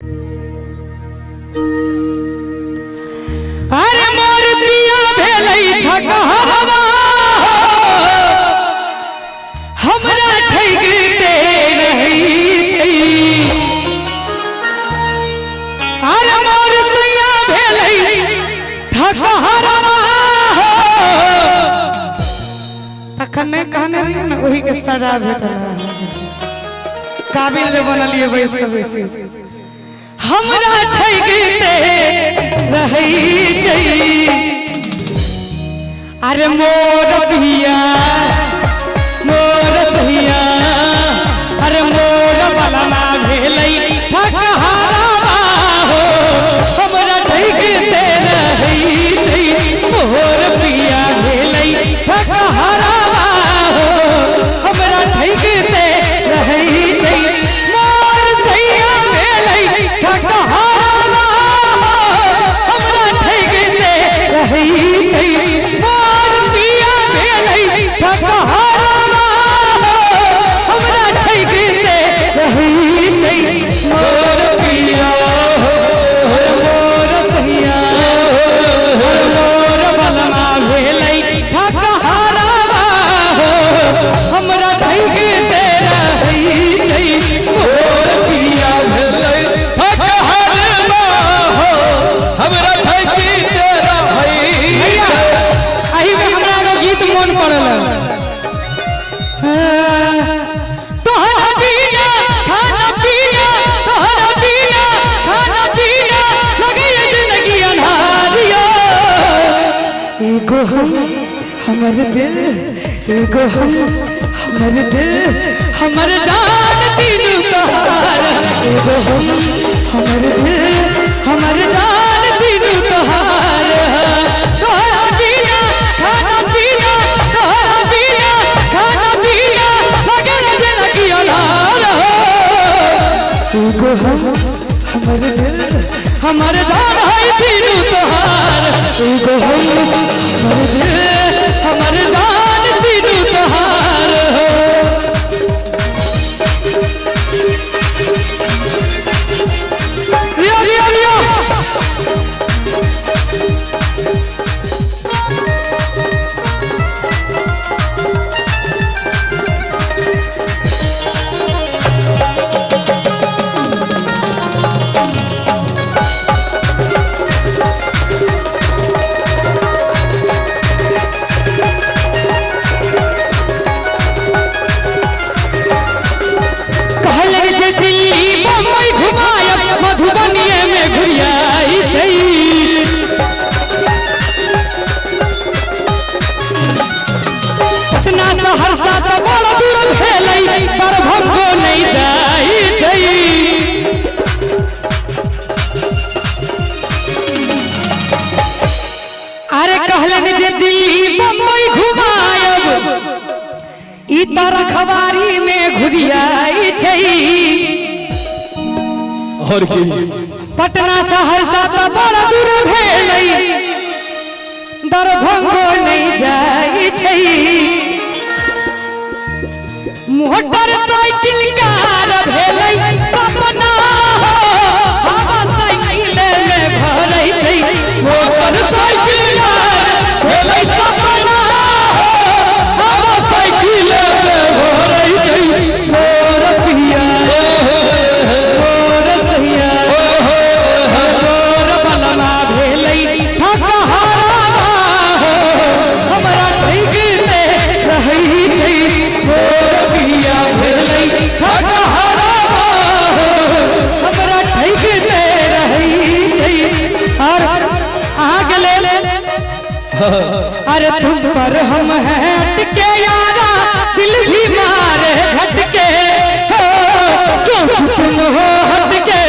अरे मोर पिया भेलै ठकहरवा, हमरा ठगिते रहै छै। अरे मोर सैया भेलै ठकहरवा। तखन नहि कहने रहियै ने, ओही के सजा भेटल। काबिल जे बनलियै बैस के बैसी, हमरा ठगिते रहै छै। अरे मोर पिया मोर सहिया, अरे मोर बलमा भेलै ठकहरवा हो, हमरा ठगिते रहै छै। मोर पिया भेलै ठकहरवा हो, हमरा ठगिते रहै छै। मोर सैया भेलै ठकहरवा हो, हमरा ठगिते रहै छै। मोर पिया भेलै ठकहरवा हो, हमरा ठगिते रहै छै। मोर पिया हो, मोर सैया, मोर बलमा भेलै ठकहरवा हो, हमरा ठगिते रहै छै। मोर पिया भेलै ठकहरवा हो, हमरा ठगिते रहै भैया, छै। एही में हमरा एगो गीत मोन पड़ल। तोहरा बिना खाना पीना, तोहरा बिना खाना पीना, लगैए जिंदगी अन्हारिया। एगो हम हमर दिल, एगो हम हमर दिल, हमर जान तीनू तोहार। एगो हम हमर दिल, हमर जान तीनू तोहार। तोहरा बिना खाना पीना, तोहरा बिना खाना पीना, लगे जिंदगी अन्हार हो। एगो हम हमर दिल, हमर जान है तीनू तोहार। एगो हम हमर दिल, हमर जान तीनू तोहार हो। लियो लियो लियो। कहले जे दिल्ली बम्बई घुमायब, मधुबनीये में घुरियाई छै। पटना सहरसा तऽ बड़ दूर भेलै, दरभंगो नहि जाइ छै। अरे कहलनि जे दिल्ली बम्बई घुमायब, ई तऽ रखवारी में घुरियाई छै। और की? पटना सहरसा तऽ बड़ दूर भेलै, दरभंगो नहि जाइ छै। मोटर साइकिल कार भेलै सपना हो, हवा साइकिल में भरै छै। मोटर साइकिल कार भेलै सपना हो, हवा साइकिल में भरै छै। मोर पिया मोर सैया, मोर बलमा भेलै ठकहरवा हो, हमरा ठगिते रहै छै। मोर पिया भेलै ठकहरवा हो, हमरा ठगिते रहै छै। और अहाँके लेल, अरे तुम पर हम हैं अटके यारा, दिल भी मारे झटके हो, क्योंकि तुम हो हटके।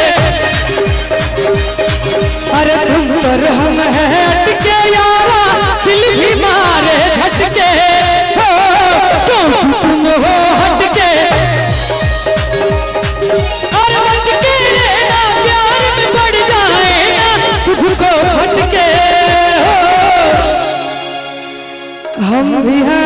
अरे तुम पर हम हैं अटके यारा, दिल भी मारे झटके हो, क्योंकि तुम हो हटके। अरे बच के रहना, प्यार में पड़ जाए ना तुझको फटके हो। हम भी हैं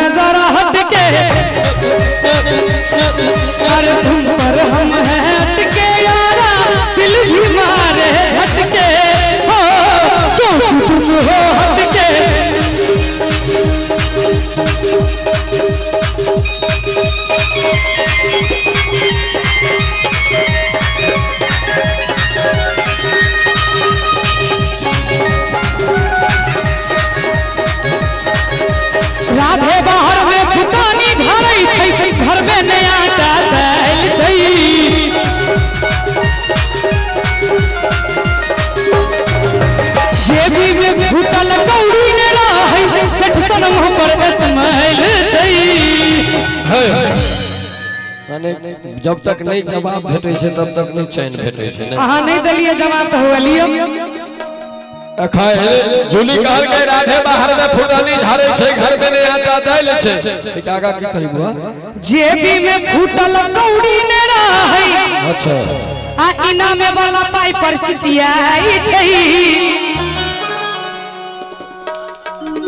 माने जब तक नहीं जवाब भेटै छै तब तक नहीं चैन भेटै छै ने। अहाँ नहीं देलियै जवाब तऽ हुआ लियौ। अखन जूली कहलकै राधे बाहर में फुटानी झाड़े छै, घर में नहीं आटा दालि छै। एक आगा की करी बुआ? जेबी में फूटल कौड़ी ने रहै। अच्छा। आ इनामे वाला पाई पर चिचियाई छै।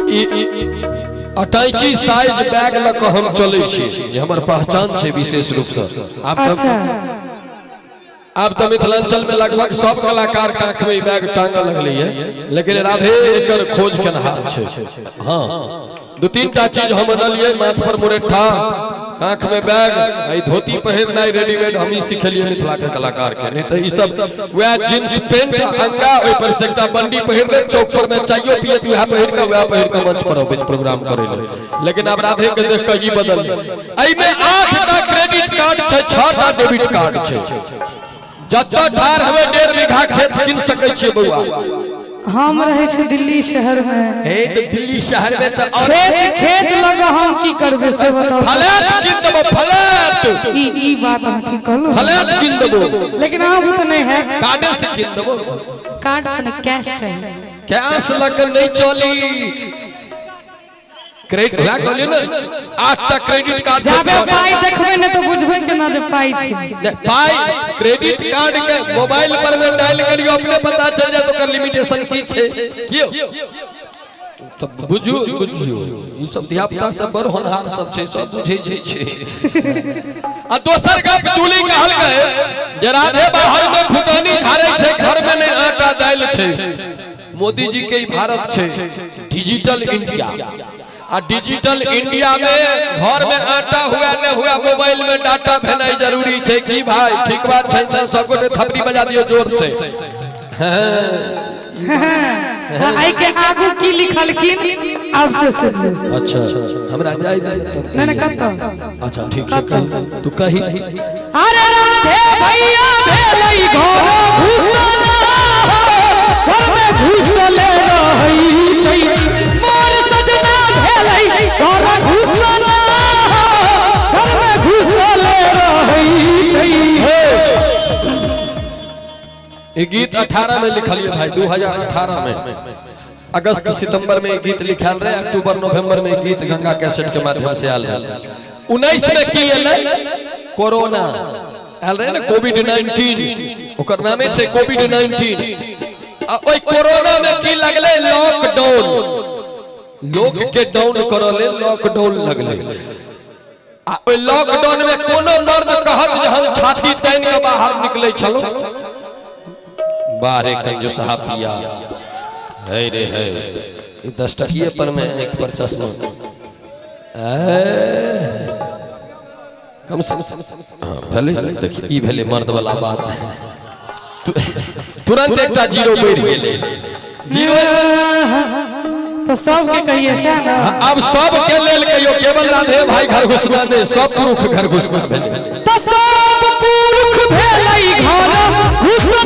ई अटैची साइज बैग लऽ कऽ हम चलै छी, जे हमर पहचान छै विशेष रूप से। आब तऽ अच्छा। आब तऽ मिथिलांचल में लगभग सब कलाकार कांख में ई बैग टांगऽ लगलैये, लेकिन राधे एकर खोज केनहार छै। हाँ, दू तीन टा चीज हम अनलियै, माथ पर मुरेठा, कांख में बैग, आ ई धोती पहिरनाइ रेडीमेड हम ही सिखेलियै मिथिला के कलाकार के। नहीं तऽ ई सब वएह जींस पेंट अंगा, ओहि पर से एकटा बंडी पहिर ले, चौक पर में चाइयो पियत वएह पहिर कऽ, वएह पहिर कऽ मंच पर अबैत प्रोग्राम करै ले। लेकिन आब राधे के देख कऽ ई बदल, एहिमे 8टा क्रेडिट कार्ड छै, 6टा डेबिट कार्ड छै। जतऽ ठाढ़ हेबै 1.5 बीघा खेत कीन सकै छियै बौआ। हम रहै छी दिल्ली शहर में। हे तऽ दिल्ली शहर में तऽ और खेत खेत लग हम की करबै से बताउ। फ्लैट कीन देबो, फ्लैट। ई बात हम ठीक कहलहुँ? फ्लैट कीन देबो। लेकिन अहाँ बुते नहीं है। कार्डे से कीन देबो। कार्ड से नहीं, कैश चाहिए। कैश लऽ कऽ नहीं चली। क्रेडिट वएह कहलियै ने, 8टा क्रेडिट कार्ड छै। जाबे पाई देखबै ने तऽ बुझबै केना जे पाई छै। नहि, पाई क्रेडिट कार्ड के मोबाइल पर में डायल करियो, अपने पता चल जायत ओकर लिमिटेशन की छै। कियो तऽ बुझू, बुझियो ई सब धिया पुता सब बड़ होनहार सब छै, सब बुझै जाइ छै। आ दोसर गप जूली कहलकै जे राधे बाहर में फुटानी झाड़ै छै, घर में नहीं आटा दालि छै। मोदी जी के ई भारत छै डिजिटल इंडिया, आ डिजिटल इंडिया में घर में आटा हुआ नहीं हुआ मोबाइल में डाटा भेनाइ जरूरी छै। की भाई ठीक बात छै? तऽ सब गोटे थपड़ी बजा दियौ जोर से। हाँ, आइ के आगू की लिखलखिन आब से सुनू। अच्छा, हमरा जाय दे तब। नहीं, नहीं, कतऽ? अच्छा ठीक छै, कही तू कही। अरे राधे भैया भेलै घर घुसना, घर में घुसले रहै छै। मोर सजना भेलै घर घुसना, घर में घुसले रहै छै। ये गीत 18 में लिखलिए भाई, 2018 में अगस्त सितंबर में ये गीत लिखल रहे, अक्टूबर नवंबर में ये गीत गंगा कैसेट के माध्यम से आयल रहे। 19 में की एलै? कोरोना आयल रहे ने, कोविड-19, ओकर नामे छै कोविड-19। आ ओहि कोरोना में की लगलै? लॉकडाउन। लोक के डाउन करऽ लेल लॉकडाउन लगलै। आ ओहि लॉकडाउन में कोनो मर्द कहत जे हम छाती तानि के बाहर निकलै छलहुँ? बारे कंजूस साहब पिया है रे है, ई 10 टकिए पर में आँखि पर चश्मा। ए, कम से कम हाँ, भेलै, देखिए ई भेलै मर्द वाला बात। तुरंत एकटा जीरो बढ़ि गेलै, जीरो। तो सबके कहिए से ना। अब सबके लेल कहियो, केवल राधे भाई घर घुसना नहीं, सब पुरुष घर घुसना भेलै। तो सब पुरुष भेलै घर घुसना,